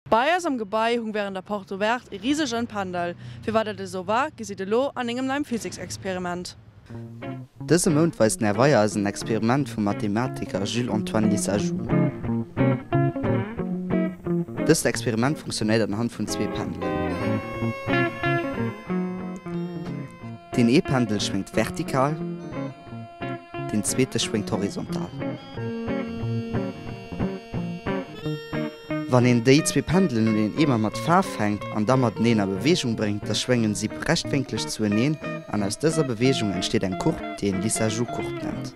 Bei eis am Gebai hung während der Porte Ouverte e risegen Pendel. Firwat dat esou war, gesitt elo an engem neiem Physiksexperiment. Dëse Mount weist den Här Weyer eis en Experiment vum Mathematiker Jules-Antoine Lissajous. Dëst Experiment funktionéiert anhand vun zwee Pendelen. Deen ee Pendel schwéngt vertikal, deen zweete schwéngt horizontal. Wann een déi zwee Pendelen un een Eemer mat Faarf hänkt an da mateneen a Beweegung bréngt, da schwéngen si rechtwénkleg zueneen an aus dëser Beweegung entsteet eng Courbe, déi een Lissajous-Courbe nennt.